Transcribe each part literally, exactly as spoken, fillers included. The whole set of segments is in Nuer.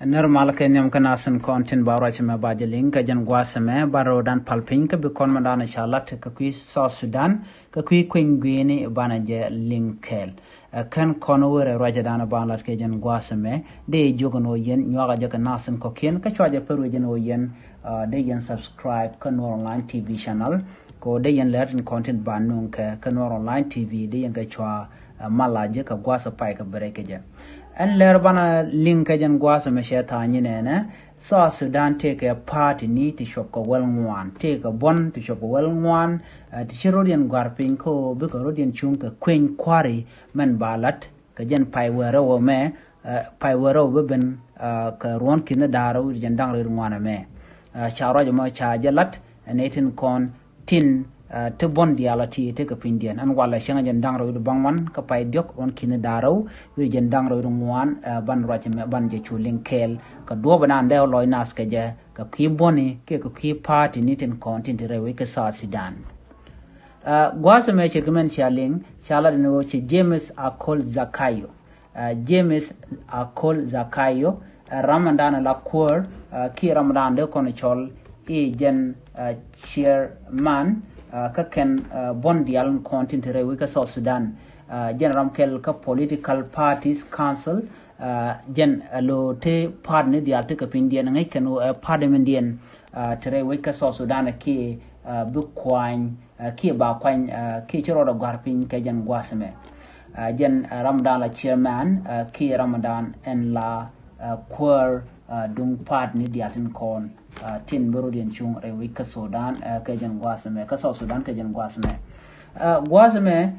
Nɛr mal kɛ nhiam kä nasin kɔn tin ba ruac mɛ ba jɛ liŋ kɛ jɛn gua̱a̱th mɛ ba rɛwdan pal piny kä bi kɔn mɛ dan ca lat kɛ kui̱ South Sudan kɛ kui̱ kui̱ny gui̱ni banɛ jɛ liŋ kɛɛl. Ɛ kɛn kɔn wërɛ ruac dan ba lat kɛ jɛn gua̱a̱th mɛ dee jiök ni wä yɛn nyuakä jɛ kɛ nasin kɔkiɛn kä cua jɛ pär wä jɛn wä yɛn. Dee yɛn subscribe kä Nuer Online T V channel. Kɛ wä dee yɛn lɛr tin kɔn tin ba nuŋ kɛ kä Nuer Online T V dee yɛn kɛ cua mala jɛ kɛ gua̱a̱th pay kɛ bɛrɛ kɛ jɛ. Ɛn lɛr banɛ liŋ kɛ jɛn gua̱a̱th mɛ cɛ tha̱a̱ŋ nyi nɛnɛ. South Sudan tëëkɛ party ni ti cuɔp kɛ wäl ŋuan, tëëkɛ buɔ̱n ti cuɔp kɛ wäl ŋuan. Ti ci rot yɛn gua̱r piny kä bikɛ rot yɛn cuŋ kɛ kueny kua̱ri mɛn ba lat kɛ jɛn pay wärä wä mɛ. Pay wärä wä bi ben kɛ ruɔ̱n ki̱n da̱rä wi̱r jɛn da̱ŋ rot ŋuan mɛ. Ca ruac mɔ ca jɛ lat ɛn ɛ tin kɔn tin ti buɔ̱n diaal a ti ti kɛ pinydiɛn ɛn walɛ cäŋ jɛn da̱ŋ rɛw wi̱r baŋ wan kä pay diɔ̱k ruɔ̱n ki̱n da̱ŋ rɛw wi̱r jɛn da̱ŋ rɛw wi̱r ŋuan. Ban ruac mɛ ban jɛ cu liŋ kɛɛl kɛ duɔ̱ɔ̱p ɛnan dee lɔc nath kɛ jɛ kɛ kui̱ buɔ̱ni kiɛ kɛ kui̱ party ni tin kɔn tin ti rɛw wi̱c kä South Sudan. Gua̱a̱th mɛ ce̱tkɛ mɛn cia liŋ ca lat ɛn ɣöö ci James Akol Zakayo. James Akol Zakayo, ɛ ram ɛn dan la kuäär kiɛ ram ɛn dan dee kɔn cɔl i̱ jɛn chairman kä kɛn buɔ̱n diaal kɔn tin te rɛy wec kä South Sudan. Jɛn ram kɛl kä Political Parties Council. Jɛn ɛ lo̱o̱ te party ni diaal te kɛ pinydiɛn ŋäc kɛn ɛ party mindiɛn te rɛy wec kä South Sudan kiɛ bi kuany kiɛ ba kuany kiɛ ci rɔɔdɛ gua̱r piny kɛ jɛn gua̱a̱th mɛ. Jɛn ram dan la chairman kiɛ ram dan ɛn la kuäär duŋ party ni diaal tin kɔn tin bi rot yɛn cuŋ rɛy wec kä Sudan kɛ jɛn gua̱a̱th mɛ kä South Sudan kɛ jɛn gua̱a̱th mɛ. Gua̱a̱th mɛ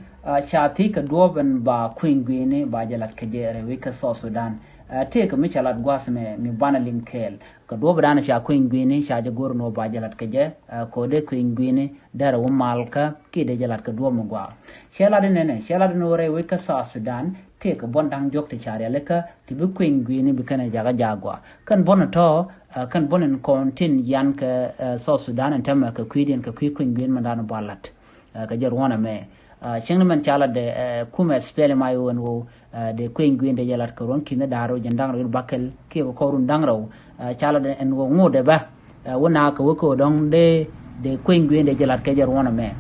ca thiec kɛ duɔ̱ɔ̱p ɛn ba kui̱ny gui̱ni ba jɛ lat kɛ jɛ rɛy wec kä South Sudan. Tëëkɛ mi ca lat gua̱a̱th mɛ mi banɛ liŋ kɛɛl kɛ duɔ̱ɔ̱p dan ca kui̱ny gui̱ni ca jɛ go̱r ni wä ba jɛ lat kɛ jɛ. Kɛ wä dee kui̱ny gui̱ni derɛ wä mal kä kiɛ dee jɛ lat kɛ duɔ̱ɔ̱p mi gua̱a̱. Cɛ lat inɛnɛ cɛ lat inɛ wä rɛy wec kä South Sudan tëëkɛ buɔ̱n da̱ŋ diɔ̱k ti ca rialikä ti bi kui̱ny gui̱ni bi kɛnɛ jakä jaak gua̱a̱. Kɛn buɔ̱n tɔ̱ kɛn buɔ̱n in kɔn tin yan kɛ South Sudan in tämɛ kɛ kui̱diɛn kɛ kui̱ kui̱ny gui̱ni mɛn dan ba lat. Kɛ jɛ ruɔ̱n ɛmɛ cieŋni mɛn ca lat dɛ kumɛ spɛli ma iwän wä dee kui̱ny gui̱ni dee jɛ lat kɛ ruɔ̱n ki̱ni da̱r wä jɛn da̱ŋ rɛw wi̱r bakɛl kiɛ kɛ kɔr run da̱ŋ rɛw. Ca lat ɛn wä ŋot dɛ bä wä na kɛ wä kɛ wä dɔ̱ŋ dee dee kui̱ny gui̱ni dee jɛ lat kɛ jɛ ruɔ̱n ɛmɛ.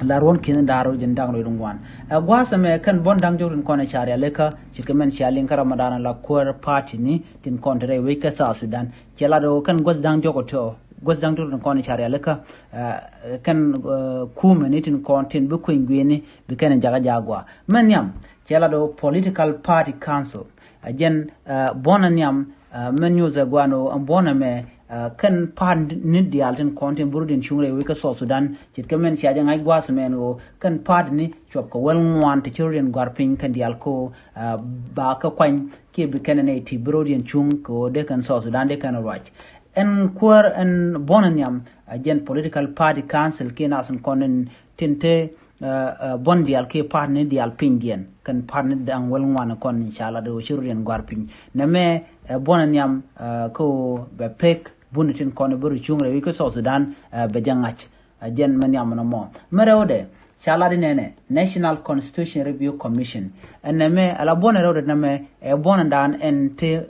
La ruɔ̱n ki̱ni da̱r wä jɛn da̱ŋ rɛw wi̱r ŋuan. Gua̱a̱th ɛmɛ kɛn buɔ̱n da̱ŋ diɔ̱k tin kɔn ɛ ca rialikä ce̱tkɛ mɛn cia liŋ kä ram dan la kuäär party ni tin kɔn te rɛy wec kä South Sudan. Cɛ lat wä kɛn gua̱th da̱ŋ diɔ̱k ɔ tɔ̱ gua̱th da̱ŋ diɔ̱k tin kɔn ɛ ca rialikä kɛn kumɛ ni tin kɔn tin bi kui̱ny gui̱ni bi kɛn jakä jaak gua̱a̱. Mɛn nhiam cɛ lat wä Political Party Council. Jɛn buɔ̱n ɛ nhiam mɛn nyuuth ɛ gua̱a̱n wä ɛn buɔ̱n ɛmɛ kɛn party ni diaal tin kɔn tin bi rot yɛn cuŋ rɛy wec kä South Sudan ce̱tkɛ mɛn cia jɛ ŋa̱c gua̱a̱th mɛn wä kɛn party ni cuɔp kɛ wäl ŋuan ti ci rot yɛn gua̱r piny kɛn diaal ko ba kä kuany kiɛ bi kɛn nɛy ti bi rot yɛn cuŋ kɛ wä dee kɛn South Sudan dee kɛn ruac. Ɛn kuäär ɛn buɔ̱n ɛ nhiam jɛn Political Party Council kiɛ nath in kɔn in tin te buɔ̱n diaal kiɛ party ni diaal pinydiɛn kɛn party ni da̱ŋ wäl ŋuan kɔn in ca lat wä ci rot yɛn gua̱r piny. Nɛmɛ ɛ buɔ̱n ɛ nhiam kä wä bɛ pek buni tin kɔn in bi rot cuŋ rɛy wec kä South Sudan bɛ jɛ ŋa̱c. Jɛn mɛ nhiam nɔmɔ mɛ rɛwdɛ ca lat inɛnɛ National Constitution Review Commission. Ɛn nɛmɛ ala buɔ̱n ɛ rɛwdɛ nɛmɛ ɛ buɔ̱n ɛ dan ɛn te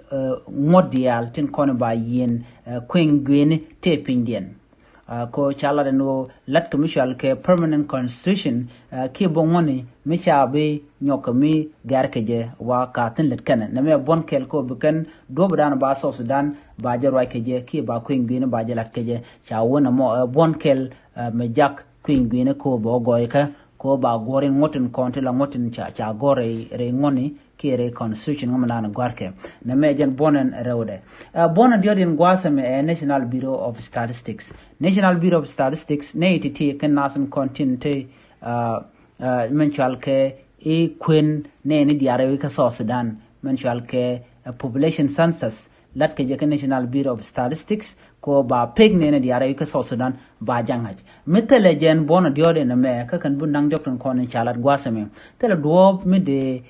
ŋuɔ̱t diaal tin kɔn ba yieen kui̱ny gui̱ni te pinydiɛn. Ko ca lat ɛn ɣöö lat kɛ mi cual kɛ permanent constitution kiɛ bä ŋuɔ̱ni mi ca bi nyɔk kɛ mi gɛr kɛ jɛ wa ka thin lät kɛnɛ nɛmɛ buɔ̱n kɛl ko bi kɛn duɔ̱p dan ba South Sudan ba jɛ ruac kɛ jɛ kiɛ ba kui̱ny gui̱ni ba jɛ lat kɛ jɛ. Ca wä nɛmɔ ɛ buɔ̱n kɛl mɛ jak kui̱ny gui̱ni ko bɛ wä gɔɔykä ko ba guɔ̱r in ŋuɔ̱t in kɔn ti la ŋuɔ̱t in ca ca gɔ̱r rɛy rɛy ŋuɔ̱ni kiɛ rɛy constitution ŋä mi naan gɔ̱a̱rkɛ. Nɛmɛ jɛn buɔ̱n ɛn rɛwdɛ. Buɔ̱n in diɔt in gua̱a̱th ɛmɛ ɛ National Bureau of Statistics. National Bureau of Statistics nɛy ti ti kɛn nath in kɔn tin te mɛn cual kɛ i̱ kuën nɛy ni diaal rɛy wec kä South Sudan mɛn cual kɛ population census. Lat kɛ jɛ kä National Bureau of Statistics ko ba pek nɛy ni diaal rɛy wec kä South Sudan ba jɛ ŋa̱c. Mi thilɛ jɛn buɔ̱n in diɔt in ɛmɛ kä kɛn bun da̱ŋ diɔk tin kɔn in ca lat gua̱a̱th ɛmɛ thilɛ duɔ̱ɔ̱p mi dee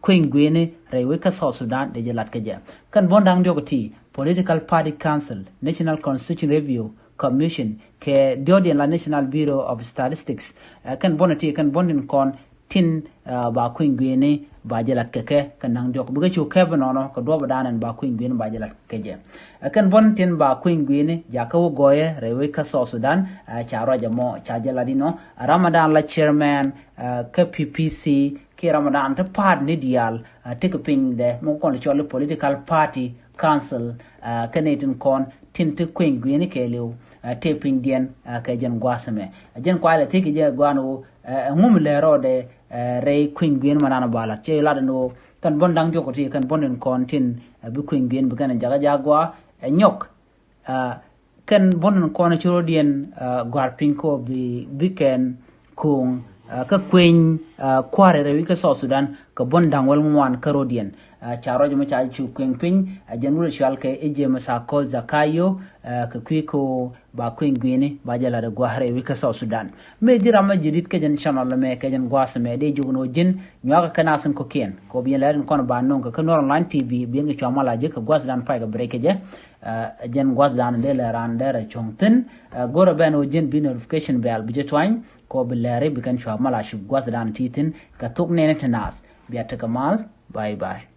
kui̱ny gui̱ni rɛy wec kä South Sudan dee jɛ lat kɛ jɛ. Kɛn buɔ̱n da̱ŋ diɔk ti Political Party Council, National Constitution Review Commission kɛ diɔt in la National Bureau of Statistics. Kɛn buɔ̱n ti kɛn buɔ̱n tin kɔn tin ba kui̱ny gui̱ni ba jɛ lat kɛ kɛ kɛ naŋ diɔk bikɛ cu kɛp nɔnɔ kɛ duɔp dan ɛn ba kui̱ny gui̱n ba jɛ lat kɛ jɛ. Ɛ kɛn buɔ̱n tin ba kui̱ny gui̱n jakä wä gɔyɛ rɛy wec kä South Sudan. Ɛ ca ruac ɛmɔ ca jɛ lat inɔ Ramadan la chairman ɛ kä P P C kiɛ Ramadan ti paat ni diaal ɛ ti kɛ piny dɛ mɛ kɔn cɔl political party council ɛ kɛ ni tin kɔn tin ti kui̱ny gui̱n kɛɛliw ɛ ti piny diɛn ɛ kɛ jɛn gua̱a̱th ɛmɛ. Ɛ jɛn kuay lɛ ti kɛ jɛ gua̱a̱n wä ɛ ŋum lɛ rɔɔdɛ ɛ rɛy kui̱ny gui̱n ma nan ba lat cɛ lat ni wä kɛn buɔ̱n da̱ŋ diɔk ti kɛn buɔ̱n in kɔn tin ɛ bi kui̱ny gui̱n bi kɛn jakä ja̱ gua ɛ nyɔk. Ɛ kɛn buɔ̱n in kɔn ci rɔɔdiɛn ɛ gua̱r piny kɔ bi bi kɛn ko̱o̱ŋ ɛ kä kueny ɛ kua̱r rɛy wi̱c kä South Sudan kɛ buɔ̱n da̱ŋ wäl ŋuan kä rɔɔdiɛn. Ɛ ca rɔɔdɛ mɛ ca cu kueny piny ɛ jɛn wut ɛ cual kɛ i̱ jɛ mɛ ca kɔl Zakayo ɛ kɛ kui̱ kɛ ba kui̱ny gui̱ni ba jɛ lat ɛ gua̱a̱r rɛy wi̱c kä South Sudan. Mëë ji̱ ram mɛ ji̱ di̱t kɛ jɛn channel mɛ kɛ jɛn gua̱a̱th mɛ dee jok ni wä ji̱n nyuakä kɛ nath in kɔ̱kiɛn kɛ wä bi yɛn lɛr in kɔn ba no̱o̱ŋ kɛ kä Nuer Online T V bi yɛn kɛ cua mal a ji̱ kɛ gua̱a̱th dan pay kɛ break kɛ jɛ. Ɛ jɛn gua̱a̱th dan dee lɛ ran dee rɛ cuɔ̱ŋ thi̱n. Ɛ go̱rɛ bɛn wä ji̱n bi notification bell bi jɛ tuany kɛ wä bi lɛri bi kɛn cua mal a cup gua̱a̱th dan ti thi̱n kɛ thok nɛni ti nath. Bia tekɛ mal. Bye bye.